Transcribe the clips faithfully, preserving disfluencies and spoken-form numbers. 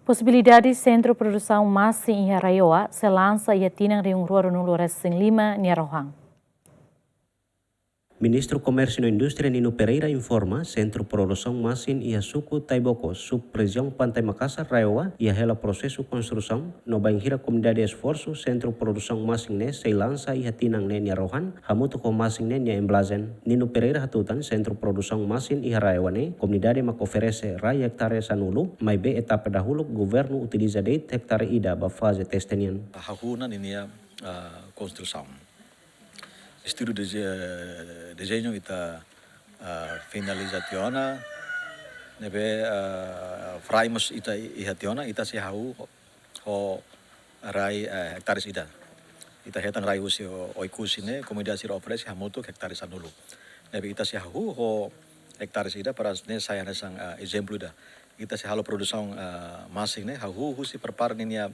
Posibilidade sentru produsaun masin iha RAEOA sei lansa iha tinan rihun rua ruanulu resin lima nia rohan. Ministru Komérsiu no Indústria Nino Pereira informa, sentru produsaun masin iha suku Taiboko, sub-rejiaun Pantai Makassar, RAEOA, iha hela prosesu konstrusaun, no bainhira komunidade esforsu, sentru produsaun masin ne'e sei lansa iha tinan ne'e nia rohan, hamutuk ho masin ne'e nia embalajen. Nino Pereira hatutan, sentru produsaun masin iha RAEOA ne'e, komunidade mak oferese rai ektare sanulu, maibé etapa dahuluk governu utiliza de'it ektare ida ba faze teste nian. Hahú ona ninia, ah, konstrusaun. Estudu de, dezeñu ita, ah, finaliza tiha ona, ne'ebé, ah, frame mós ita iha tiha ona, ita sei hahú ho, ho rai, eh, ektares ida. Ita hetan rai husi Oe-Kusi ne'e, komunidade sira oferese hamutuk ektares sanulu. Ne'ebé ita sei hahú ho ektares ida para ne'e sai hanesan, ah, ezemplu ida. Ita sei halo produsaun, ah, masin ne'e, hahú husi prepara ninia,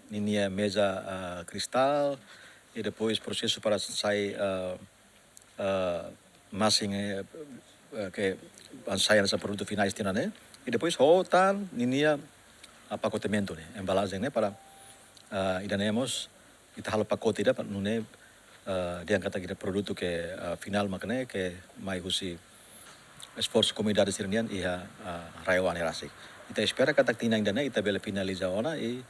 ninia meza, ah, kristál, i depois prosesu para sai, ah, ah, masin, eh, eh, ke sai hanesan produtu finais tiha ona ne'e. I depois ho tan ninia, ah, pakotementu ne'e, embalajen ne'e para, ah, ida-ne'e mós ita halo pakote ida para nune'e, ah, dehan katak ida produtu ke, ah, finál mak ne'e ke mai husi esforsu komunidade sira-nian iha, ah, RAEOA ne'e rasik. Ita espera katak tinan ida-ne'e ita bele finaliza ona i,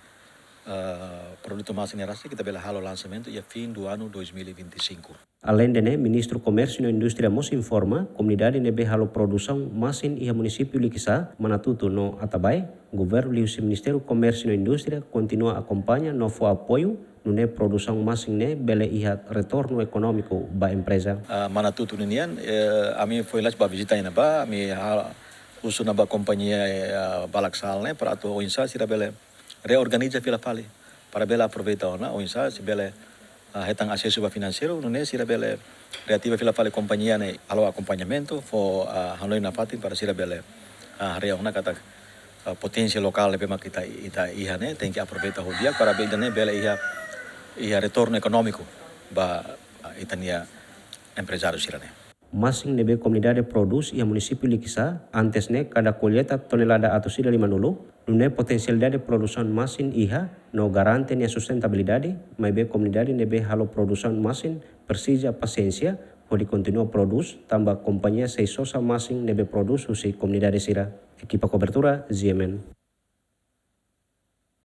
ah, produtu masin ne'e rasik ita bele halo lansamentu iha fim do ano dois mil e vinte e cinco. Aleinde ne'e, Ministru Komérsiu no Indústria mós informa, komunidade ne'ebé halo produsaun masin iha munisípiu Likisá, Manatuto no Atabae, governu liuhusi Ministériu Komérsiu no Indústria kontinua akompaña no fó apoiu, nune'e produsaun masin ne'e bele iha retornu ekonómiku ba empreza. Ah, Manatuto ninian, eh, ami foin lalais bá vizita iha ne'ebá, ami ha-, husu ona ba kompañia, eh, ah, Balaxal ne'e, para atu oinsá sira bele reorganiza fila fali, para bele aproveita ona, oinsá sei bele, ah, hetan asesu ba finanseiru, nune'e sira bele reativa fila fali kompañia ne'e, halo akompañamentu, fó, ah, hanoin nafatin para sira bele, ah, haree ona katak, ah, poténsia lokál ne'ebé mak ita, ita iha ne'e, tenke aproveita ho di'ak para be ida-ne'e bele iha, iha retornu ekonómiku ba, ah, ita-nia emprezáriu sira-ne'e. Masin ne'ebé komunidade prodús iha munisípiu Likisá, antes ne'e kada kolleita tonelada atus ida limanulu, nune'e potensialidade produsaun masin iha, no garante nia sustentabilidade, maibé komunidade ne'ebé halo produsaun masin presiza pasiénsia, hodi kontinua prodús, tanba kompañia sei sosa masin ne'ebé prodús husi komunidade sira. Ekipa kobertura, G M N.